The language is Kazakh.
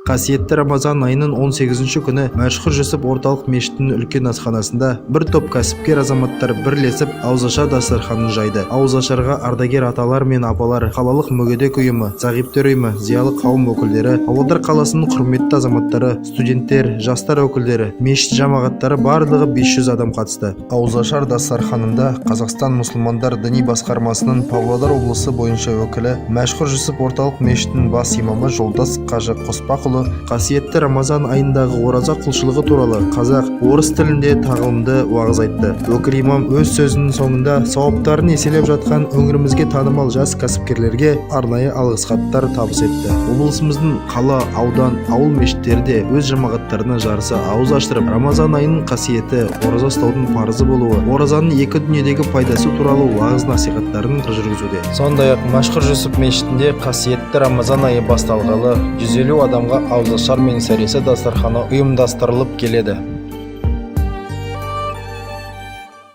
Қасиетті Рамазан айының 18 күні Мәшһүр Жүсіп орталық мешітінің үлкен асханасында бір топ кәсіпкер азаматтар бірлесіп ауызашар дастарханын жайды. Ауызашарға ардагер аталар мен апалар, қалалық мүгедек ұйымы, зағиптер ұйымы, зиялы қауым өкілдері, Павлодар қаласының құрметті азаматтары, студенттер, жастар өкілдері, мешіт жамағаттары, барлығы 500 адам қатысты. Ауызашар дастарханында Қазақстан мұсылмандар діни басқармасының Павлодар облысы бойынша өкілі, Мәшһүр Жүсіп орталық мешітінің бас имамы Жолдас қажы Қоспақұлы қасиетті Рамазан айындағы ораза құлшылығы туралы қазақ, орыс тілінде тағылымды уағыз айтты. Өкіл имам өз сөзінің соңында сауаптарын еселеп жатқан өңірімізге танымал жас кәсіпкерлерге арнайы алғыс хаттар табыс етті. Облысымыздың қала, аудан, ауыл мешіттері де өз жамағаттарына жарыса ауыз аштырып, Рамазан айының қасиеті, ораза ұстаудың парызы болуы, оразаның екі дүниедегі пайдасы туралы уағыз насихаттарын жүргізуде. Сондай ақ Мәшһүр Жүсіп мешітінде қасиетті Рамазан айы басталғалы 150 адамға ауызашар мен сәресі дастарханы ұйымдастырылып келеді.